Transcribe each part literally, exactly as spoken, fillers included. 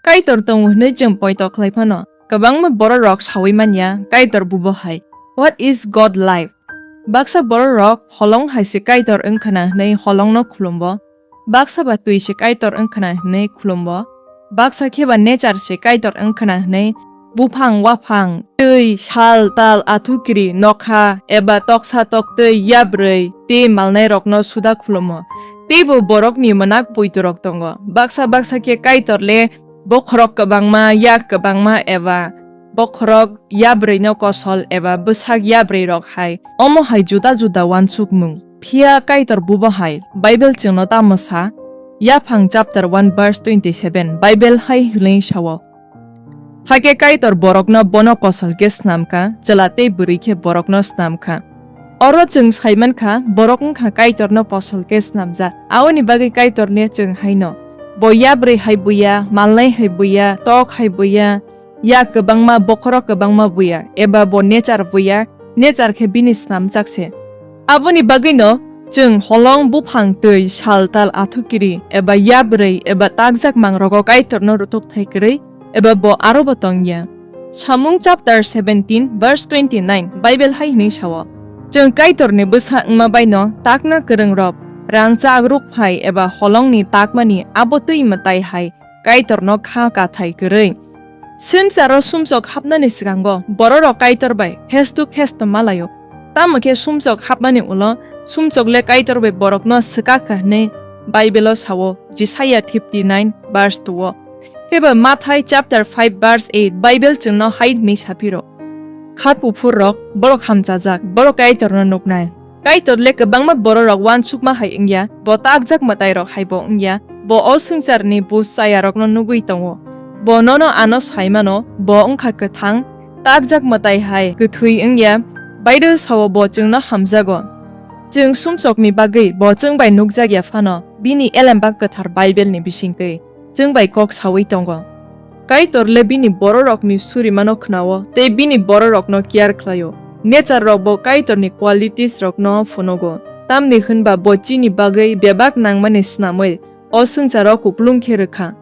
Kaitor tongo hwnwi chwng poito khlai phano, kwbangma bororok saui man ya, Kaitor bubo hai. What is God life? Baksa bororok holong hai se Kaitor wng khna hwnwi holongno khulumbo, baksa ba twi se Kaitor wng khna hwnwi khulumbo, baksa khe ba nature se Kaitor wng khna hwnwi buphang, waphang, twi, sal, tal, athukiri, nokha, eba toksa, toktwi, yabrwi, tei malnairokno suda khulumo. Teibo borokni mwnak poitorok tongo. Baksa baksa khe Kaitor le bokhorok kwbangma, yak kwbangma eba bokhorok yabrwino kosol eba bwsak yabrwirok hai. Omo hai juda juda uansukmung. Phiya Kaitor bubo hai, Bible chwngno tamo sa? Yaphang chapter one verse twenty seven, Bible hai hwnwi sao, Hakhe Kaitor borokno bono kosol khe snam kha, chwla tei bwrwi khe borokno snam kha. Oro chwng sai man kha, borok wng kha Kaitorno kosol khe snamjak. Aboni bagwi Kaitor le chwng haino, bo yabrwi hai buya, malnai hai buya, tok hai buya, yak kwbangma, bokhorok kwbangma buya, eba bo nature buya, nature khe bini snamjak se. Aboni bagwino chwng holong, buphang, twi, sal, tal, athukiri, eba yabrwi, eba takjak mangrogo Kaitorno rwthwk thai kwrwi, eba bo arobo tong ya. Samung chapter seventeen verse twenty nine, Bible hai hwnwi sao, Chwng Kaitorni bwsa wngma baino takna kwrwngrok, rangchak, rukphai eba holongni takmani abo twi mwtai hai Kaitorno kha kathai kwrwi. Swngcharo sumsok hapnani swkango bororok Kaitor bai face to face tongma laio. Tamo khe sumsok hapmani ulo sumsok le Kaitor bai borokno swkak kha hwnwi Bible-o sao, Jisaiya fifty nine verse two-o. Khe ba Mathai chapter five verse eight, Bible chwngno hai hwnwi saphiro, Khat buphurrok, borok hamchajak, borok Kaitorno nuknai. Kaitor le kwbangma bororok uansukma hai wngya, bo takjak mwtairok hai bo wngya, bo o swngcharni buj chayarokno nugwi tongo. Bo nono ano sai mano, bo wngkha kwthang, takjak mwtai hai kwthwi wngya, Bible sao bo chwngno hamjago. Chwng sumsokni bagwi bo chwng bai nukjak ya phano, bini elembak kwthar Bible-ni bisingtwi chwng bai kok saui tongo. Kaitor le bini bororokni surimano khnao tei bini bororokno care khlaio. Nature rok bo Kaitorni qualities rokno phunugo, tamni hwnba bo chini bagwi bebak nangmani snamwi o swngcharo kupulung khe rwkha.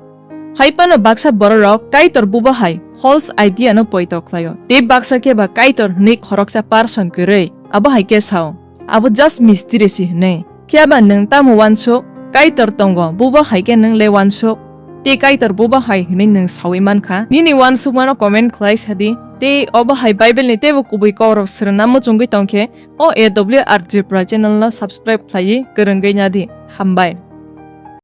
Hai phano baksa bororok Kaitor bubo hai false idea no poito khlaio, tei baksa khe ba Kaitor hwnwi khoroksa person kwrwi, abo hai khe sao, abo just mistiri si hwnwi. Phiaba nwng tamo uansuk? Kaitor tongo, bubo hai khe nwng le uansuk. Tei Kaitor bubo hai hwnwi nwng saui man kha? Nini uansukmano comment khlai sa di. Tei obo hai Bible ni teibo kubui kokrok swrwngna muchungwi tong khe, O A W R Tripura channel no subscribe khlaiwi kwrwngwi na di. Hambai.